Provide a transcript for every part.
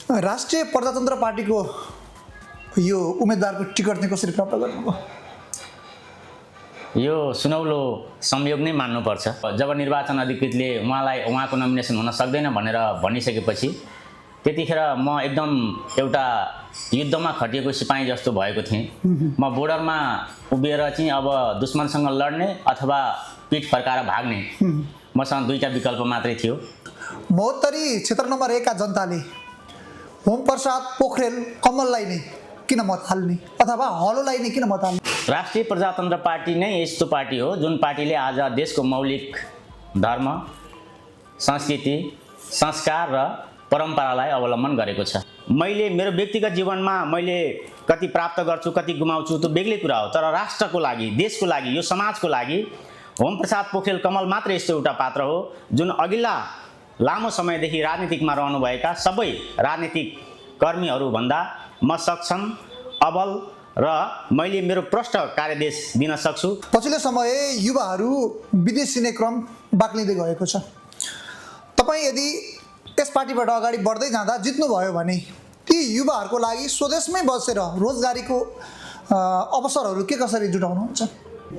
राष्ट्रिय प्रजातन्त्र पार्टीको यो उम्मेदवारको टिकट चाहिँ कसरी प्राप्त गर्नुभयो? यो सुनौलो संयोग नै मान्नुपर्छ। जब निर्वाचन अधिकृतले उहाँको नोमिनेसन हुन सक्दैन भनेर भनिसकेपछि त्यतिखेर म एकदम एउटा युद्धमा खटिएको सिपाही जस्तो भएको थिएँ। म बोर्डरमा उभिएर चाहिँ अब दुश्मनसँग लड्ने अथवा पिठ फर्काएर भाग्ने, मसँग दुईटा विकल्प मात्रै थियो। महोत्तरी क्षेत्र नम्बर 1 का जनताले ओमप्रसाद पोखरेल कमललाई नै किन मत हाल्ने अथवा हलोलाई नै किन मत हाल्ने? राष्ट्रिय प्रजातन्त्र पार्टी नै यस्तो पार्टी हो जुन पार्टीले आज देशको मौलिक धर्म, संस्कृति, संस्कार र परम्परालाई अवलम्बन गरेको छ। मैले मेरो व्यक्तिगत जीवनमा मैले कति प्राप्त गर्छु, कति गुमाउँछु त्यो बेग्लै कुरा हो, तर राष्ट्रको लागि, देशको लागि, यो समाजको लागि ओमप्रसाद पोखरेल कमल मात्र यस्तो एउटा पात्र हो जुन अघिल्ला लामो समयदेखि राजनीतिकमा रहनुभएका सबै राजनीतिक कर्मीहरूभन्दा म सक्षम, अबल र मैले मेरो प्रष्ट कार्यदेश दिन सक्छु। पछिल्लो समय युवाहरू विदेश सिने क्रम बाक्लिँदै गएको छ। तपाईँ यदि यस पार्टीबाट अगाडि बढ्दै जाँदा जित्नुभयो भने ती युवाहरूको लागि स्वदेशमै बसेर रोजगारीको अवसरहरू के कसरी जुटाउनुहुन्छ?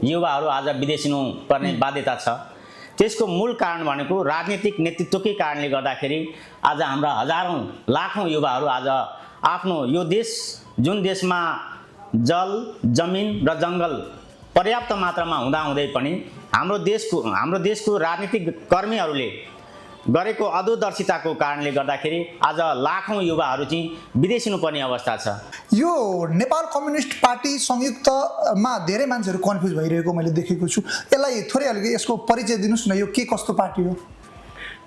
युवाहरू आज विदेशिनु पर्ने बाध्यता छ। त्यसको मूल कारण भनेको राजनीतिक नेतृत्वकै कारणले गर्दाखेरि आज हाम्रा हजारौँ लाखौँ युवाहरू आज आफ्नो यो देश जुन देशमा जल, जमिन र जङ्गल पर्याप्त मात्रामा हुँदाहुँदै पनि हाम्रो देशको राजनीतिक कर्मीहरूले गरेको अदूरदर्शिताको कारणले गर्दाखेरि आज लाखौँ युवाहरू चाहिँ विदेशिनु पर्ने अवस्था छ। यो नेपाल कम्युनिस्ट पार्टी संयुक्तमा धेरै मान्छेहरू कन्फ्युज भइरहेको मैले देखेको छु। यसलाई थोरै अलिकति यसको परिचय दिनुहोस् न, यो के कस्तो पार्टी हो?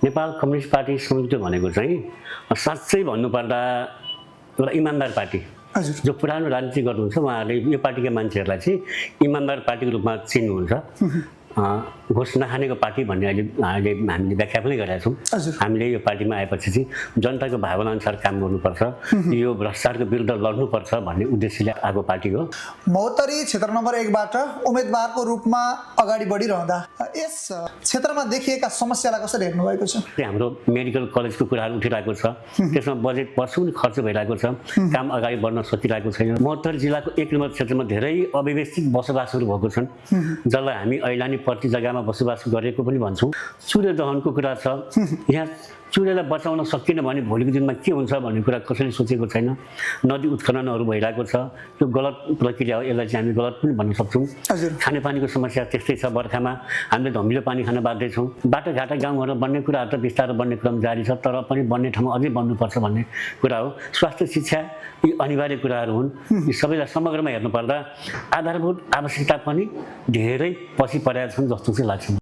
नेपाल कम्युनिस्ट पार्टी संयुक्त भनेको चाहिँ साँच्चै भन्नुपर्दा एउटा इमान्दार पार्टी। हजुर, जो पुरानो राजनीति गर्नुहुन्छ उहाँहरूले यो पार्टीका मान्छेहरूलाई चाहिँ इमान्दार पार्टीको रूपमा चिन्नुहुन्छ। घुस नखानेको पार्टी भन्ने अहिले हामीले व्याख्या पनि गरेका छौँ। हामीले यो पार्टीमा आएपछि चाहिँ जनताको भावनाअनुसार काम गर्नुपर्छ, यो भ्रष्टाचारको विरुद्ध लड्नुपर्छ भन्ने उद्देश्यले आएको पार्टी हो। महोत्तरी क्षेत्र नम्बर 1 बाट उम्मेदवारको रूपमा अगाडि बढिरहँदा यस क्षेत्रमा देखिएका समस्यालाई कसरी हेर्नु भएको छ? हाम्रो मेडिकल कलेजको कुराहरू उठिरहेको छ, त्यसमा बजेट वर्ष पनि खर्च भइरहेको छ, काम अगाडि बढ्न सकिरहेको छैन। महोत्तरी जिल्लाको 1 नम्बर क्षेत्रमा धेरै अव्यवस्थित बसोबासहरू भएको छन्, जसलाई हामी ऐलानी प्रति जग्गामा बसोबास गरेको पनि भन्छौँ। चुरे दहनको कुरा छ। यहाँ चुरेलाई बचाउन सकिएन भने भोलिको दिनमा के हुन्छ भन्ने कुरा कसैले सोचेको छैन। नदी उत्खननहरू भइरहेको छ, यो गलत प्रक्रिया हो, यसलाई चाहिँ हामी गलत पनि भन्न सक्छौँ। खानेपानीको समस्या त्यस्तै छ। बर्खामा हामीले धमिलो पानी खान बाध्य छौँ। बाटोघाटा गाउँहरू बन्ने कुराहरू त बिस्तारै बन्ने क्रम जारी छ, तर पनि बन्ने ठाउँमा अझै बन्नुपर्छ भन्ने कुरा हो। स्वास्थ्य, शिक्षा यी अनिवार्य कुराहरू हुन्। यी सबैलाई समग्रमा हेर्नुपर्दा आधारभूत आवश्यकता पनि धेरै पछि परेका छन् जस्तो चाहिँ लाग्छ।